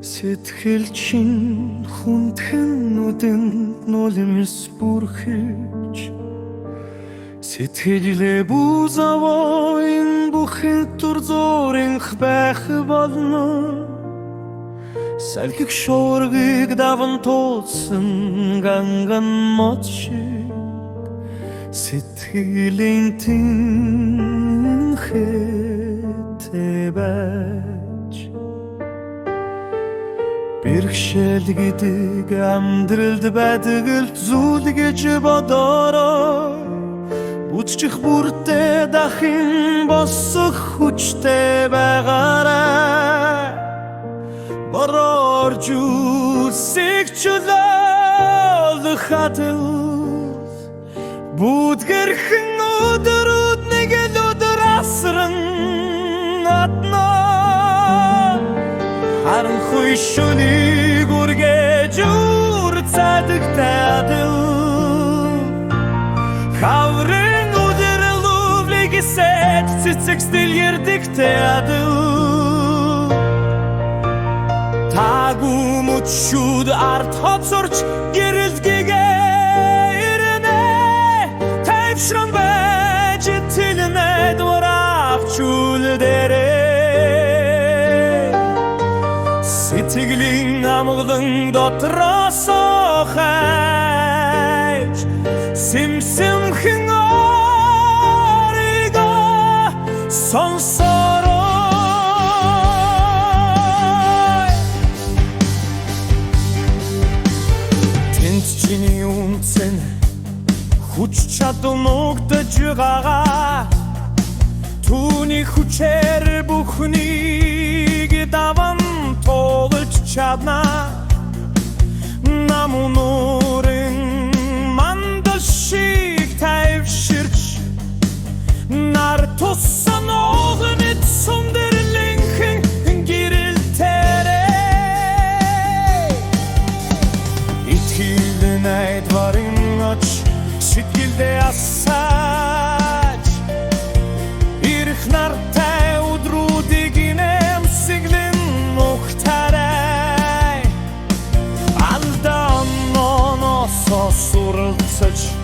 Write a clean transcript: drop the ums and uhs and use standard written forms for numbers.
Сэтгэл чинь хүндхэн нүдэнд нулимс бүрхэж, сэтгэлээ бүү зовоо, энэ бүхэн түр зуурынх байх болно. Салхи шуургыг даван туулсан ганган мод шиг сэтгэлийн тэнхээтэй байж. Бэрхшээл гэдэг амьдралд байдаг л зүйл гэж бодоорой. Бүтчих бүртээ дахин босох хүчтэй байгаарай. Бороо орж үсийг чөлөөлөх адил, бүдгэрхэн өдрүүд нэг л өдөр асран адна. Харанхуй шөнийг үргэж үр цайдагтай адил, хаврын улирал өвлийг эсээд цэцэг дэлгэрдэгтэй адил, та гүмөчүүд ард хоцорч гэрэл гэгэрнэ. Тайвшран байж итгэл найдвар авч үлдээрэй. Сэтгэлийн амгалан дотроос хайж сэмсэмхэн өөрийгөө сонсоорой. Тэнд чиний үнцэн хүч чадал нуугдаж байгаа. Түүний хүчээр бүхнийг даван туулж чадна. Нам нуурын мандал шиг тайвширч, нар туссан огнод сундэрлэнхэн гэрэлтээрэй. Итгэл найдварын оч сэтгэлдээ асааж, ирэх нартай өдрүүдийг инээмсэглэн нухтарай. Алдаа оноосоо суралцаж